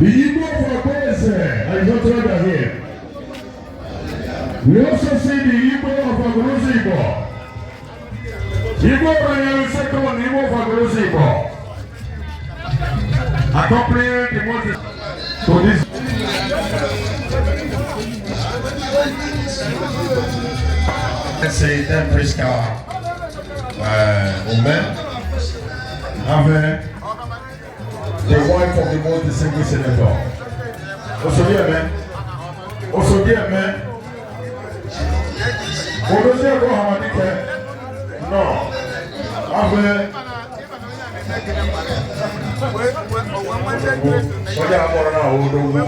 The Igwe of Akwaeze and his entourage are here. We also see the Igwe of Aguluezigbo. Igwe Oranye second Igwe of Aguluezigbo. Accompanying the most to this. Let's say then Priska Ume Ave, the wife of the most distinguished senator. Osodieme, Osodieme, Odoziago Hamadike, no, Ave, onye akpọrọ na odogwu.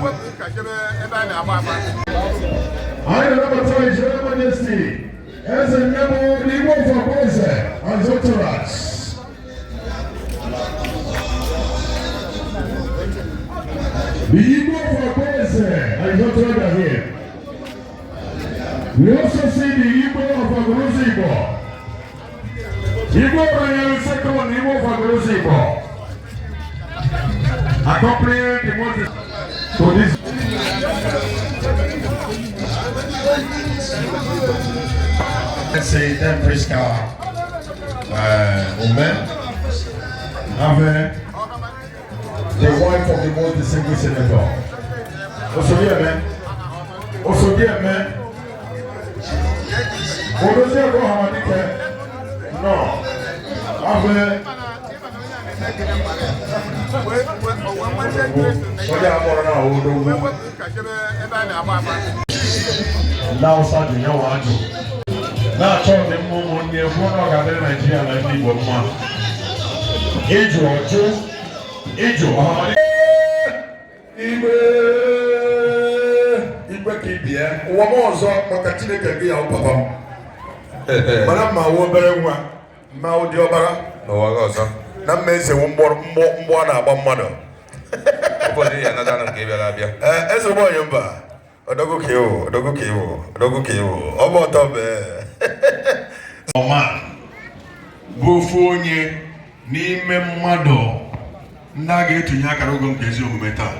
Anyị na-anabata His Royal Majesty, Eze Nnemo, the Igwe of Akwaeze and his entourage. The Igwe of Akwaeze and his entourage are here. We also see the Igwe of Aguluezigbo. Igwe Oranye second Igwe of Aguluezigbo. Accompanying the most to this. Let's say then Priska Ume Ave, the wife of the most distinguished senator. Osodieme, Osodieme, Odoziago Hamadike, no, Ave, onye akpọrọ na odogwu. Ndị Hausa ji nyawa ajụ na-achọ ọdịmma ụmụnne kwuo na ọ ga-adịrị Naijiria na ndị Igbo mma. Ịjụ ọjụ ịjụ ọhamadike Igwe igwe ka ibie ụwa m ọzọ maka Chineke gị ya papa m mana mma wụ obere nwa mma ụdị ọbara n'ụwa gị ọzọ na mma ezewu mgbọ mgbọ mgbọ a na-agba mmadụ. Ụfọdụ ya anata nke bịara abịa. Ee, eze ụgbọnyị mba odogwu ka ịwụ, odogwu ka ịwụ, odogwu ka ịwụ, ọ bụ ọtọ bee. Ọma bụ ofu onye n'ime mmadụ ndị a ga-etinye akara ogo nke ezi omume taa.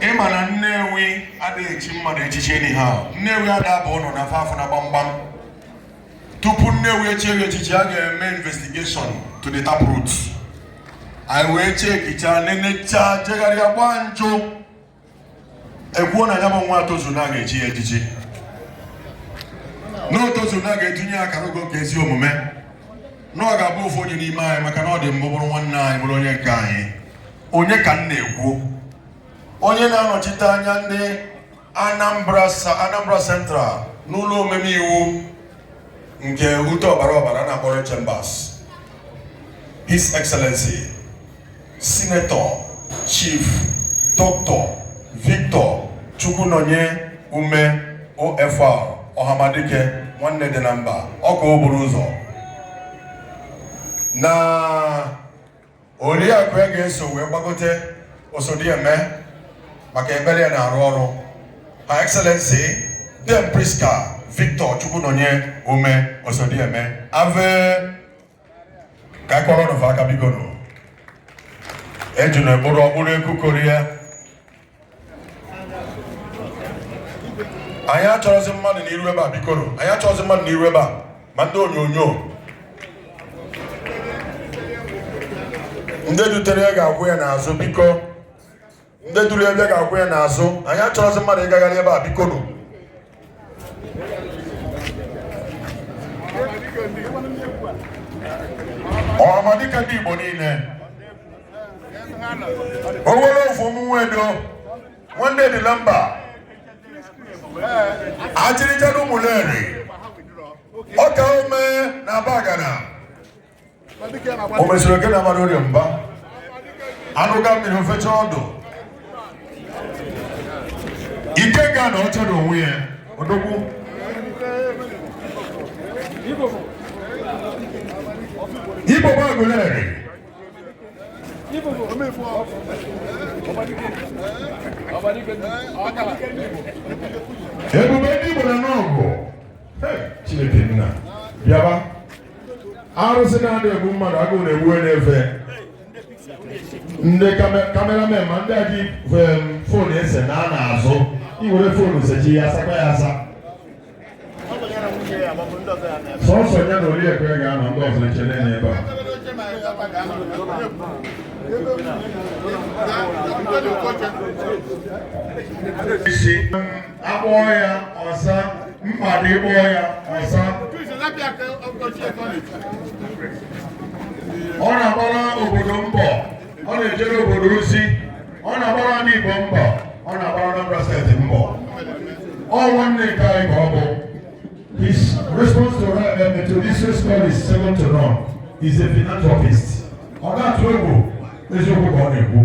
Ịma na Nnewi adịghị echi mmadụ echichi anyhow. Nnewi ada bụ ụnọ na afọ na gbamgbam. Tupu Nnewi echie gị echichi, a ga-eme investigation to the tap root. Anyị wee chekichaa, nenechaa, jegharịa, gbaa njụ, ekwuo na ya bụ nwa tozu na a ga-echi ya echichi, na o tozu na a ga-etinye akara ogo nke ezi omume, na ọ ga-abụ ofu onye n'ime anyị, maka na ọ dị mbụ bụrụ nwanne anyị, bụrụ onye nke anyị. Onye ka m na-ekwu? Onye na-anọchite anya ndị Anambra Anambra Central n'ụlọ omebe iwu nke ute ọbara ọbara na-akpọrọ Chambers, His Excellency Senator Chief Dr. Victor Chukwunonye Ume OFR Ọhamadike, nwanne dị na mba, ọ ka o buru ụzọ na oriakụ ya ga-eso wee gbagote Osodieme maka ekpere ya na-arụ ọrụ, Her Excellency Dame Priska Victor Chukwunonye Ume Osodieme Ave. Ka anyị kọrọ nụfe aka, biko nụ. Eju na ekpụrụ ọkpụrụ ekukori ya. Anyị achọrọzi mmadụ n'iru ebe a, biko nụ. Anyị achọrọzi mmadụ n'iru ebe a, ma ndị onyonyo, ndị dutere ya ga-akwụ ya n'azụ, biko. Ndị duru ya bịa ga-akwụ ya n'azụ. Anyị achọrọzi mmadụ ịgagharị ebe a, biko nụ. Ọhamadike ndị Igbo niile, owere ofu ụmụnwedo nwanne dị na mba ajịrịja na Ụmụleri ọka ome na Abagana o mesịrị oke na amara orie mba anụga mmiri ofecha ọdụ ike ga na ọcha na onwe ya odogwu. Igbo bụ Aguleri. Ebube ndị Igbo na n'ọgụ. Chineke nna bịaba, arụsị na-adị egbu mmadụ, agụụ na-egbu na-efe. Ndị cameramen ma ndị a ji phone ese na a na-azụ iwere phone sechi ya, asakwa ya asa. Sọsọ ya na Oriakụ ya ga-anọ, ndị ọzọ echere ya n'ebe a. Isi akpọọ ya ọsa mkpadị, ịkpọọ ya ọsa. Ọ na-agbara obodo mbọ, ọ na-ejere obodo ozi, ọ na-agbara ndị Igbo mbọ, ọ na-agbara Anambra Steeti mbọ. Ọ nwanne nke anyị ka ọ bụ. His response to this call is second to none. He's a philanthropist. Ọ na-atụ egwu, eziokwu ka ọ na-ekwu.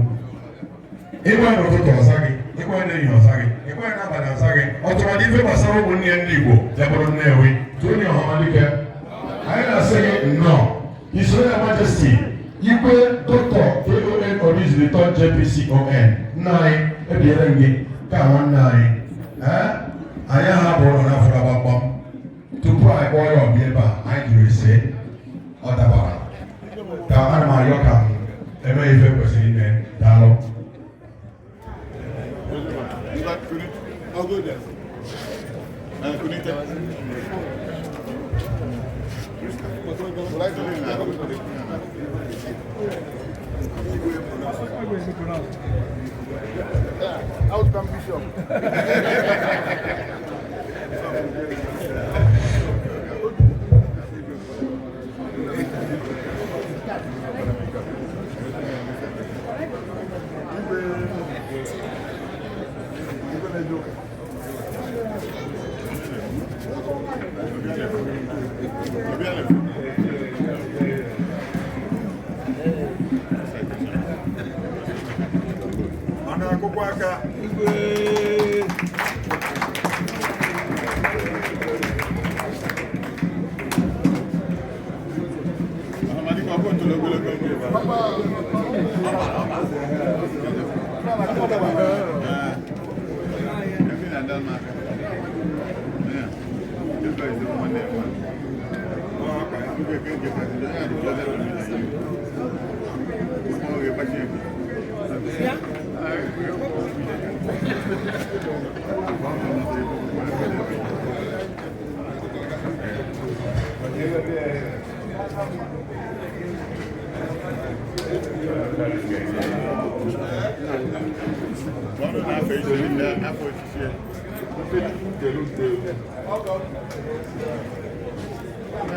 Ịgwa ya n'ụtụtụ, ọza gị. Ịgwa ya n'ehihie, ọza gị. Ịgwa ya n'abalị, ọza gị. Ọ tụmadị ife gbasara ụmụnne ya ndị Igbo ya bụrụ Nnewi. Tony Ọhamadike, anyị na-asị gị nnọọ. His Royal Majesty Igwe Dr. KON Orizu the Third, JPCON, nna anyị, ebiere m gị ka nwanne anyị. Ee, anyị ahapụ ụlọ n'afọ gbamgbam tupu anyị kpọọ ya ọbịa ebe a. Anyị jiri ise ọ dabara ka ana m arịọ ka m eme ife kwesịrị ime. Daalụ. I'll go there. Kunite. Outcome Bishop. A na-akụkwa aka.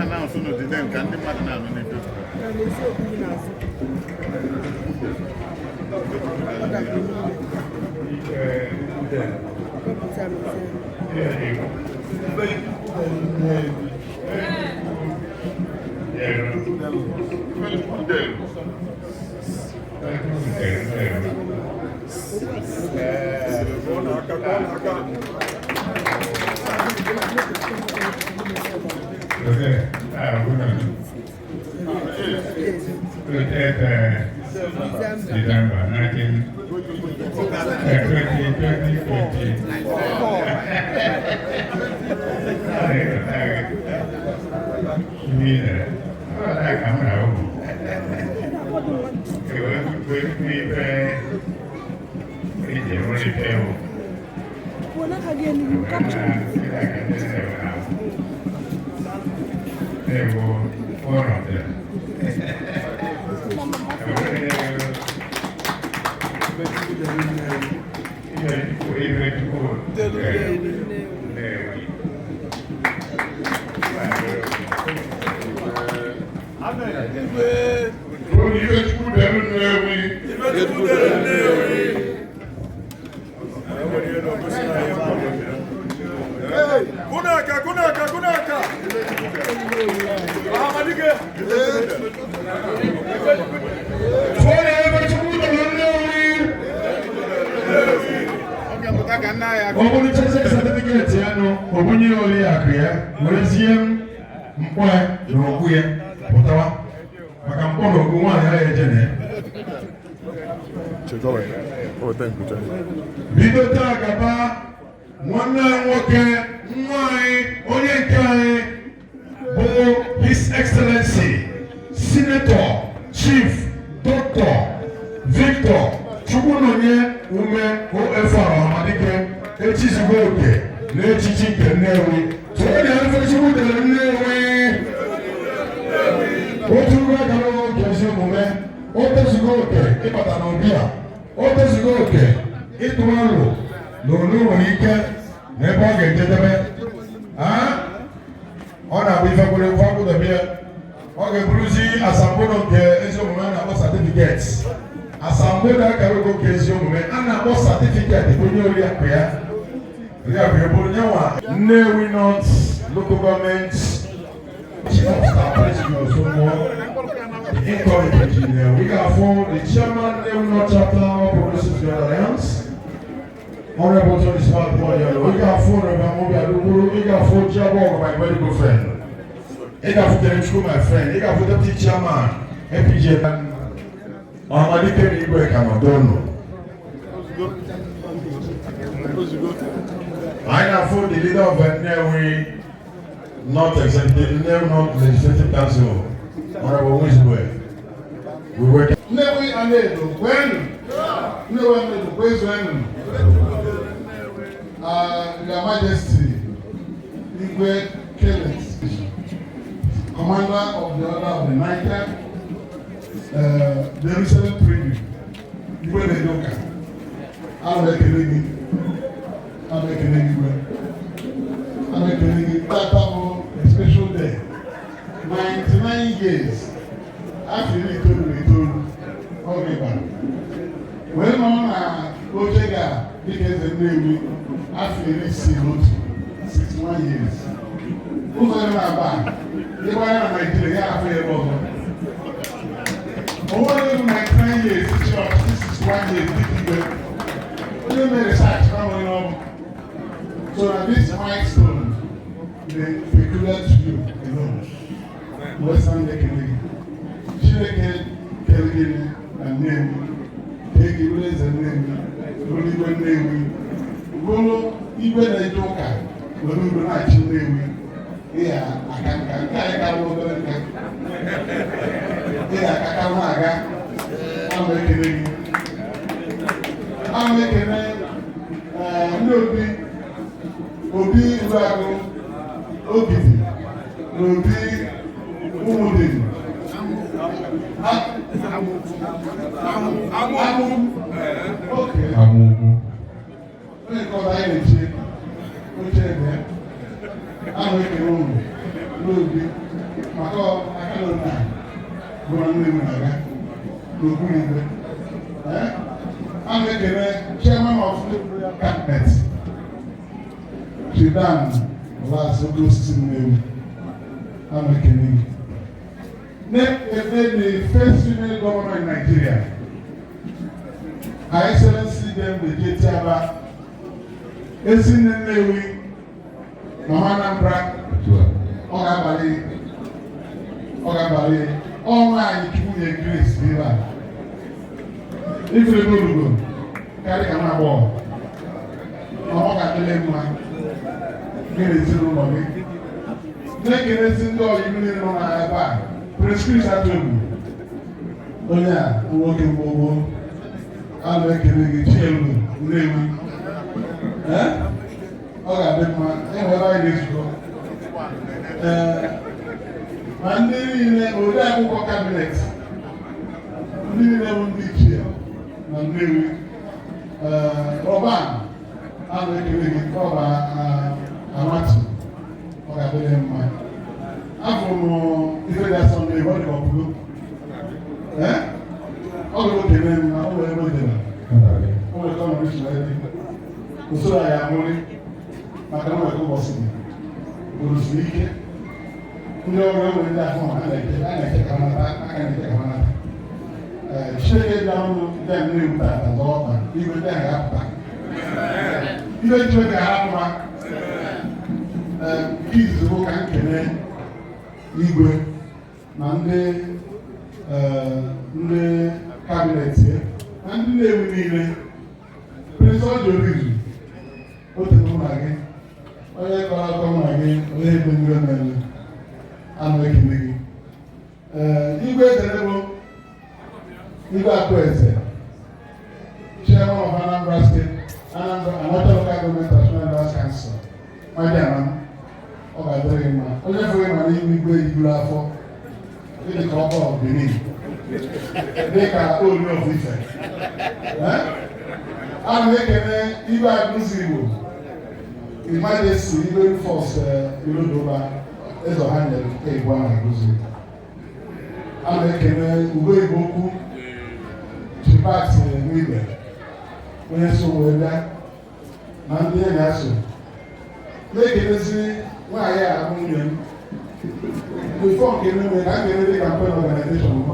Na-anụ n'odide nke ndị mmadụ na-anụ n'ife. Kụọ n'aka, kụọ n'aka. Okay, December 19, 20, 2020. They were four of them. Onye ife Chukwu dere Nnewi. Ife Chukwu dere Nnewi. Kunaka, kunaka, kunaka. Ọhamadike. Tụọ ebe Chukwu dere Nnewi. Ọ bụrụ cheche certificate ya nụ, o bunye ya oriakụ ya, werezie mkpọ ya na okpu ya pụtawa, maka mkpọ na okpu nwaanyị ahụ eje na ya. Bido taa gaba, nwanne anyị nwoke, nwa anyị, onye nke anyị bụ His Excellency Senator Chief Dr. Victor Chukwunonye Ume OFR Ọhamadike echizugo oke n'echichi nke Nnewi. Tụọ na efe Chukwu dere Nnewi. Otu ruo akara oge ezi omume, o tozugo oke ịbata n'obi a, o tozugo oke ịtụ alo na olu nwere ike na ebe ọ ga-ejedebe. Ọ na-abụ ife kwere ife akwụdobe ya. Ọ ga-eburuzi asambodo nke ezi omume a na-akpọ certificate. Asambodo akara ogo nke ezi omume a na-akpọ certificate bụ onye oriakụ ya. Oriakụ ya bụrụ nyenwa Nnewi North Local Government Chief of Staff President Osogbo, the incoming engineer. We got for the chairman, Nnewi North Chapter, All Progressive Grand Alliance, Honorable Tony Smart Boyolo. We got for Reverend Mobi Aduguru. We got for Jabo, my very good friend. We got for Kenechukwu, my friend. We got for Deputy Chairman, APJ. Ọhamadike na Igwe Kamadono. Ozugbo. Anyị na-afụ the leader of Nnewi North Executive, Nnewi North Legislative Council, Honorable Wizwe. We work. Nnewi Anaedo kwenu. Nnewi Anaedo kwezuenu. Your Majesty, Igwe Kenneth, Commander of the Order of the Niger, Jerusalem Preview, Igwe Nedoka, ana m ekele gị, ana m ekele gị Igwe, ana m ekele gị. Tata bụ a special day, 99 years, afọ 99 oge gbara wee nọ na oche ga dịka eze Nnewi afọ 61, 61 years. Ụzọ ya na-aba ịgba ya na Naijiria ya afọ ebe ọzọ onwe onye bụ 99 years chi ọchịchị, 61 years dịka igwe onye mere research na onye ọbụ. So na this milestone dey peculiar to you alone. Wee sị na ekele gị, Chineke kere gị na Nnewi, kee gị bụrụ eze Nnewi, bụrụ igwe Nnewi, bụrụ igwe na-eje ụka, were udo na-achị Nnewi. Ịya aka nka nke anyị ka bụ obere nka, ịya aka ka na-aga. Ana m ekele gị, ana m ekele ndị obi obi Uruagụ Ogidi na obi Ụmụdị Amụ. Okay. Amugwu. Onye nke ọzọ anyị na-eche oche ebe ahụ, ekele ụmụ n'obi maka aka na nna bụ na nne m na-aga n'okpuru igwe. Ana ekele chairman of the cabinet, Chidan Las Oke Osisi Nnewi, ana ekele gị. Na-ekele the first female governor in Nigeria, Her Excellency Dame Deji Aba, Ezinne Nnewi, Mama Anambra. Ọ ga-abalị, ọ ga-abalị ọnwa anyị. Chukwu nye grace n'ebe a ifere n'olugo karịa ka nwa agbọghọ, ma ọ ga-adịrị mma gị na ezinụlọ gị. Na-ekelezi ndị ọyị niile nọ na ebe a. Prince Chris Atogbu, onye a nwoke gboo, a na-ekele gị. Chielu Nnewi, ọ ga-adị mma enwe ebe anyị na-ezukọ. Ee, ma ndị niile ode akwụkwọ cabinet, ndị niile bụ ndị ichie na Nnewi. Ee, Rọba, a na-ekele gị. Rọba Amatu, ọ ga-adịrị mma. Afọ m ife dị asọ Nnewi, ọ dị ka ọbụgo. Ee, ọ ga okele m na ọ nwere ebe o jere, o nwere ka ọ nọrọ isi wee dị usoro anyị amụrị maka na o nwere ka ụbọchị dị obodo siri ike. Ndị ọrụ enwere, ndị ahụ a na-eche, a na-eche ka nata aka, na-eche ka nata. Ee, Chineke dị ọnụ ndị a na-ewu tata zọọ ọkpa igwe ndị a ga-apụta ibe Chineke ga-ahapụ ha. Ee, nke izizi bụ ka m kene igwe na ndị cabinet na ndị na-ewu niile. Prince Ọjọ Orizu, otu mụ na gị, onye kọrọ akọ mụ na gị, onye ebe ndị omere, anụ ekele gị. Ee, igwe eze bụ igwe akụ eze. Nwadị ama m, ọ ga-adịrị gị mma. Onye fụrụ ma n'ime igwe ijuru afọ, dị ka ọkọ of Benin, dị ka Ooni of Ife. Ana m ekele Igwe Agụzi Igbo, His Majesty Igwe Rufus Irodoba, Eze Ọhanyere nke Igbo a na-agụzi. Ana m ekele Ugo Igbo Ukwu, Chibat Nwibe, onye so wee bịa na ndị ya na-eso. Na-ekelezi nwaanyị a bụ nwunye m. Before nke nne ka a ga-emere campaign organization m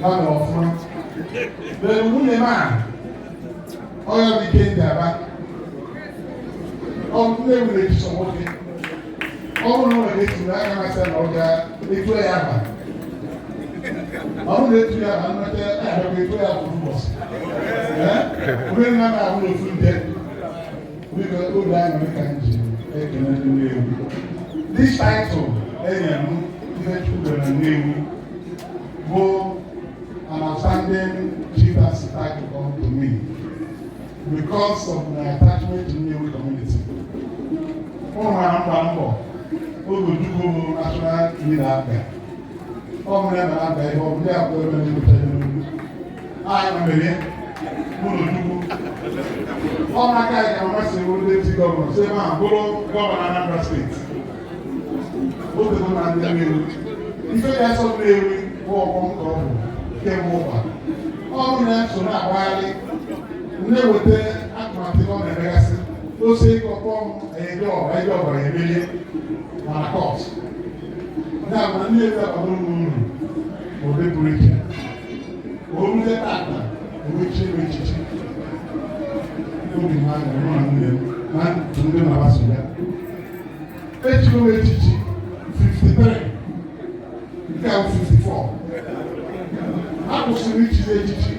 ha mere ọfụma. Then nwunye m a, ọya bụ ike ndị aba. Ọ Nnewi na-ejiso nwoke. Ọ bụrụ na ọ nwere etu aka masị na ọ ga-etu ya aba. Ọ bụrụ na etu ya aba, nnọcha ya abịakwa etu ya bụ ụbọchị. Onye nna na-abụ n'ofu nde. Biko, obi aṅụrị ka m ji ekele ndị Nnewi. This title enyere m, ife Chukwu dere na Nnewi, bụ an outstanding chieftaincy title come to me because of my attachment to Nnewi community. Ụmụ mara mgba mbọ oge Ojukwu bụ national leader APGA. Ọ bụrụ ya na APGA, ihe ọ bụ ndị abụọ ebe na-egocha ya n'olu. Anyị na mere mụ na Ojukwu. Ọ na-aka anyị ka mama si bụrụ deputy governor, si ebe ahụ bụrụ governor Anambra State. Oge bụ na ndị Nnewi. Ife ga-asọ Nnewi bụ ọgbọ nke ọ bụ kemgbe ụwa. Ọ bụ na so na-agbagharị na-eweta atụmatụ ihe ọ na-emegasị ose ịkọkpọ m eje ọba eje ọbara emelie mana court. Ya bụ na Nnewi akwadoro m uru n'ụdị pụrụ iche. O rute tata, ewechie m echichi. Obi m aṅụrị, mụ na nwunye m na ndị na-agbaso ya. Echigo m echichi 53, nke a bụ 54. A kwụsịrị ichizi echichi.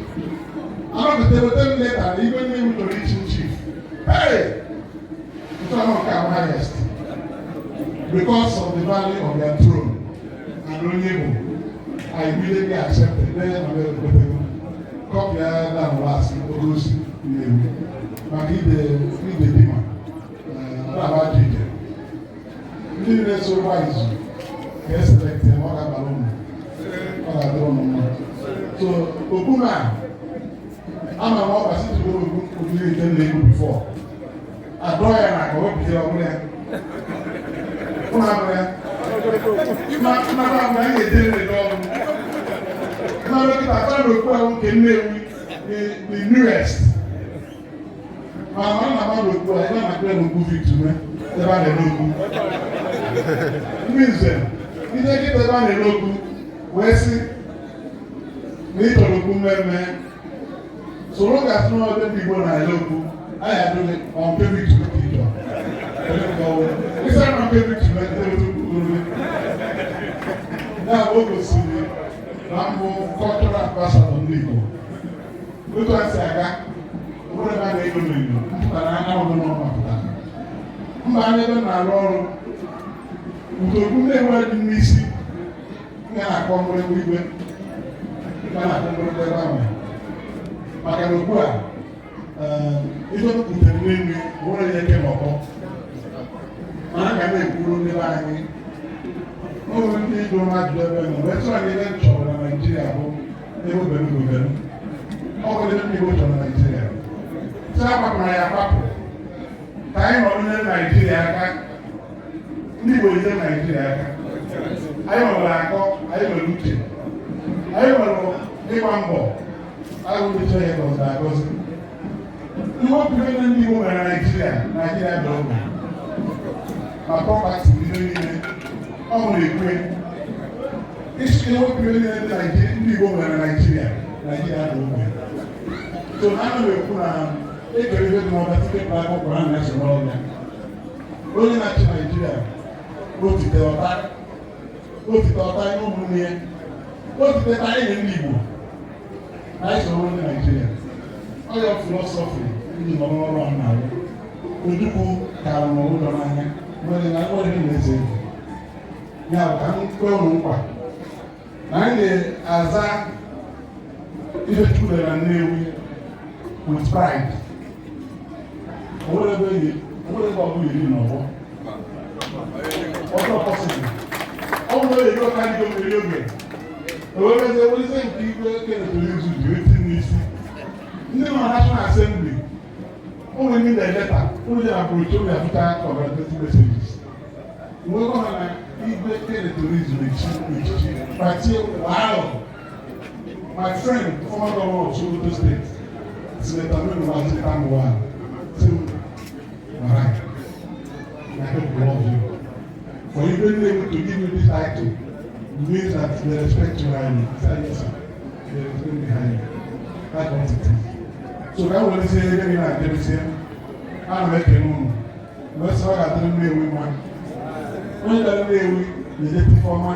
Anọgide weta m leta na igwe Nnewi chọrọ ichi m chief. Hey! Nke ọnụ nke a bụ highest. Because of the value of their throne and onye bụ, I immediately accepted. Then na m ekwetego. Copy ya down last oge osi Nnewi. Maka ide ide dima. Ọ na-agba ije. Ndị na-eso gba izu ka e select ya, ọ ga-abara ụmụ. Ọ ga-adịrị ụmụ mma. So okpu na ama m ọ gasị tụrụ okpu okpiri nke na-egbu before. Adọ ya na ka o wepụta ya, ọ bụrụ ya. Ụlọ abụrụ ya. Nnaba mgbe anyị ga-ejere n'ọrụ. Na dọkịta atọ na okpu ahụ nke Nnewi, the newest. Ma ọ na mmadụ okpu a, ebe a na-akpọ ya n'okpu Victor ebe a na-ere okpu. Ndị nze, ndị nkịta ebe a na-ere okpu wee sị na ị chọrọ okpu mmemme, soro gasị n'ọdụ ndị Igbo na-ere okpu, anyị adịghị ọ nke Victor ka ị chọrọ. Ịsa na nke Victor ebe ya bụ o gosiri na mbụ cultural ambassador ndị Igbo. Otu a si aga, obodo ebe a na-ego n'Igbo mpụtara anyanwụ n'ọnwa pụtara. Mba anya ebe m na-arụ ọrụ, ntogbu na-enwe dị n'isi nga na-akpọ mgbịrịgba igwe, nga na-akpọ mgbịrịgba ebe ahụ. Maka na ugbu a, ife m butere n'elu nwere ihe eke ma ọkpọ. Mana aga m ekwuru ndị be anyị, o nwere ndị Igbo mmadụ ebe nọ wee tụrụ anyị. Ebe m chọrọ na Naịjirịa bụ ebe obere obere. Ọ bụ ebe ndị Igbo chọrọ na Naịjirịa. Sị agbapụrụ ya agbapụ ka anyị nọrọ nyere Naịjirịa aka. Ndị Igbo nyere Naịjirịa aka. Anyị nwere akọ, anyị nwere uche, anyị nwere ịgba mbọ. Anyị nwere Chineke gọziri agọzi. Mwepụ ihe ndị Igbo nwere na Naịjirịa, Naịjirịa dị ọgwụ ma property ihe niile ọ nwere ekwe isi. Ewepụ ihe niile ndị Igbo nwere na Naịjirịa, Naịjirịa dị ogbe. So na ana m ekwu na ekere ihe dị n'ọba site n'aka ụkwara na na-eso n'ọbịa. Onye na-achị Naịjirịa otite ọta, otite ọta nye ụmụnne ya, otite ta anyị ndị Igbo na anyị soro ndị Naịjirịa. Ọ ya philosophy ndị nọ n'ọrụ a na-arụ. Ojukwu ka rụrụ ụlọ n'anya nwere na nwere na-eze ego ya bụ ka m kwee ụmụ nkwa na anyị na-aza ife Chukwu dere na Nnewi with pride. O nwere ebe enyi Onwere ebe ọ bụla iri n'ọgbọ. Ọjọ́ possible. Ọ bụrụ na eri ọka ndị obere oge. Ewerezie werezie nke Igwe Kenneth Orizu ji wee tinye n'isi. Ndị nọ na National Assembly, o nwere ndị na-eleta, ụlọ ya na brochure ya pụta congratulatory messages. Nwekọ ha na Igwe Kenneth Orizu na-echi echichi ma tie, "Wow! My friend, former governor of Sokoto State, Senator Aminu Waziri Tambuwal, sị m, 'Alright, my people love you. For Igwe Nnewi to give you this title means that they respect you highly.' I said, 'Yes, sir. They respect me highly.' That's what it is. So ka m werezie ebe gị na-ajebezie, ana m ekele unu mgbe sị ọ ga-adịrị Nnewi mma. Onye bịara Nnewi na-eje tifọma,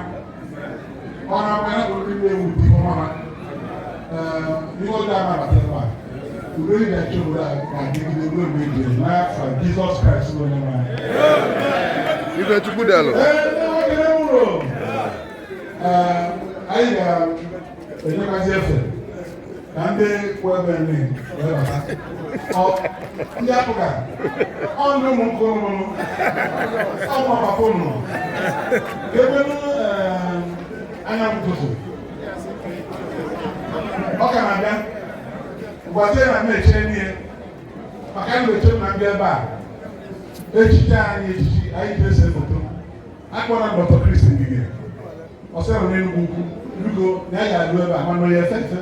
ọ na-akwa ya bụ ndị Nnewi tifọma ha. Ee, ihe ọjọọ ama abata ebe a. Udo ị ga-achọ obodo a ga-adịgide ruo mgbe eji n'afọ Jizọs Kraịst bụ onye nwe anyị. Ife Chukwu delụ. Ee, ndị nwoke ụlọ. Ee, anyị ga-enyekwazi efe ka ndị kwụ ebe nne wee bata. Ọ ndị apụga, ọ ndị ụmụ nke ụmụ, ọ bụ papa ụnụ. Ebe nụ anyanwụ ụtụtụ. Ọ ka na-abịa. Gwazie na m eche n'ihe. Maka na eche m na mbịa ebe a. Echiche anyị, echichi anyị ji ese foto. Akpọrọ m Dr. Chris Ngige. Ọ sịrị n'Enugwu Ukwu, biko, na ya ga-adụ ebe a, mana ya efe efe.